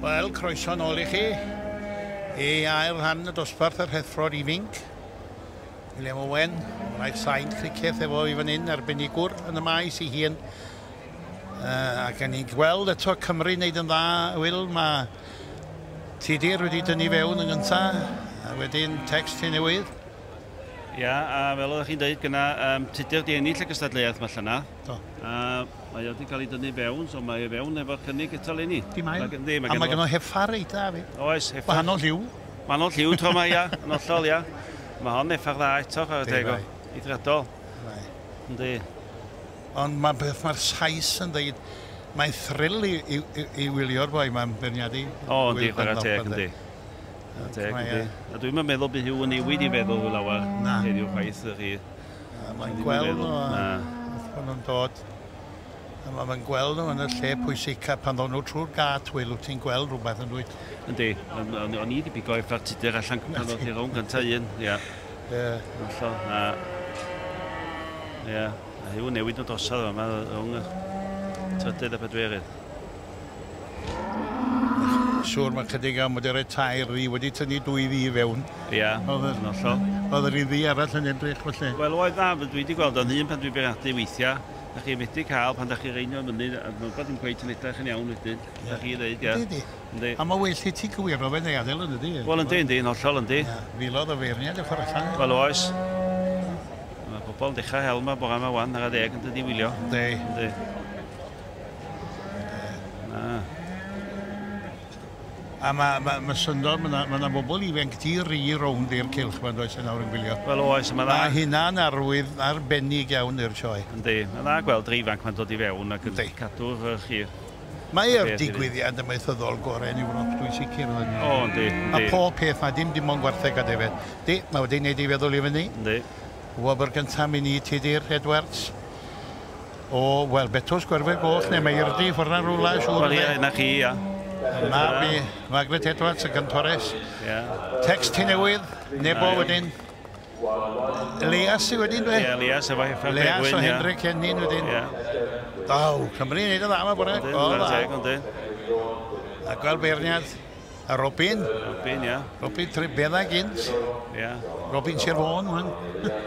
Wel, croeso nôl i chi i ail rhan y dosbarth yr Heffrod Ifinc. William Owen, wnaeth sain criced efo i fan hyn, arbenigwr yn y maes ei hun. Ac yn ni'n gweld eto Cymru wneud yn dda, Wil, mae Tudur wedi dynnu fewn yn gyntaf, a wedyn Tecs Tŷ Newydd. Ia, a fel oeddech chi'n dweud gyna, Tudur di ennill y gystadleuaeth ma llynedd. Do. A mae o wedi cael ei dynnu fewn, so mae e fewn efo'r cynnig eto leni. Di mae. Yndi, mae a mae gynno heffar reit dda fi. Oes, heffar. Wahanol lliw. Wahanol lliw tro ma, ia. Yn hollol, ia. Mae hon heffar dda eto, chwarae teg o. Eithriadol. Yndi. Ond mae beth mae'r Sais yn dweud, mae'n thrill i wylio'r boi mae'n beirniadu. O, yndi, chwarae teg, yndi. Teg, yndi. A dwi'n meddwl bydd Huw yn newid i feddwl rhyw lawer heddiw chwaith, ydych chi. Mae'n gweld nhw, wrth bod nhw'n dod. A mae'n gweld nhw yn y lle pwysica pan ddod nhw trwy'r gât, Wil, wyt ti'n gweld rhywbeth yn dwyt? Yndi, o'n i wedi pigo effa'r Tudur allan pan ddod i rownd gyntaf un, ia. Ie. Hollol, na. Ie, a Huw yn newid nhw drosodd yma rhwng y trydydd a pedwerydd. Siŵr mae chydig am wedi rhoi tair ddi wedi tynnu dwy ddi fewn. Ia, yn hollol. Oedd yr un ddi arall yn edrych felly. Wel oedd na, dwi wedi gweld o'n hun pan dwi'n beirniadu weithiau. Da chi methu cael pan da chi reinio fyny, a mae'n rhywbeth ddim cweit yn edrych yn iawn wedyn. Da chi ddeud, ia. Yndi, yndi. A mae well i ti gywiro fe neu adael yn ydy? Wel yndi, yndi, yn hollol yndi. Ia, filodd o feirniad y ffordd allan. Wel oes. Mae pobl yn dechrau hel yma bore yma wan ar y deg yn dod i wylio. Yndi. Yndi. Na. A mae ma, ma syndod, mae yna ma 'na bobl ifanc di ri rownd i'r cylch ma'n does yn awr yn gwylio. Wel oes, a mae dda... Mae hynna'n arwydd arbennig iawn i'r sioe. Yndi, mae dda gweld rhai ifanc ma'n dod i fewn ac yn cadw'r chi. Mae e'r digwyddiad amaethyddol gorau yn Ewrop, dwi'n sicr. O, yndi, yndi. A pob peth, mae dim dim ond gwartheg a defaid. Di, mae wedi gwneud ei feddwl i fyny. Yndi. Wobr gyntaf mi ni Tudur Edwards. O, wel, Betws Gwerfyl Goch neu Maerdy, ffordd na rhywle, siŵr. Wel, ie, na chi, ia. Mab i Margaret Edwards, y gantores. Ie. Tecs Tŷ Newydd, Nebo wedyn. Leas sy wedyn, dwi? Ie, Leas efo Heffer Leas o Henry Cennin wedyn. Ie. Daw, Cymru'n neud yn dda yma bore. O, dda. Teg, yndi. A gweld beirniad. A Robin. Robin, ia. Robin Trebedda gynt. Ia. Robin Sir Fôn, wan.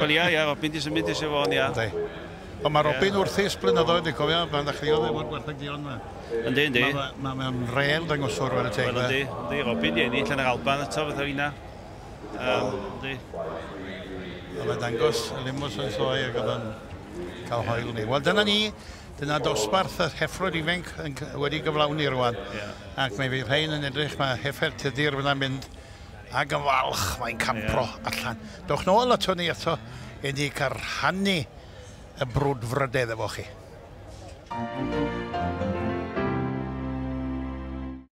Wel, ia, ia, Robin di symud i Sir Fôn, ia. Yndi. Ond mae Robin wrth ei blynyddoedd, dwi'n cofio, pan ddechreuodd efo'r gwartheg duon yma. Yndi, yndi. Mae'n ma, ma rêl dangoswr fel y teg. Wel, yndi, yndi. Robin di ennill yn yr Alban eto, fatha fi'na. Yndi. Oedd yn dangos y limos yn sioe ac oedd yn cael hoel ni. Wel, dyna ni, dyna dosbarth y heffrod ifanc wedi gyflawni rwan. Yeah. Ac mae fi rhain yn edrych, mae heffer Tudur fyna'n mynd ac yn falch, mae'n campro allan. Dewch nôl ato ni eto, i ni cael rhannu y brwdfrydedd efo chi.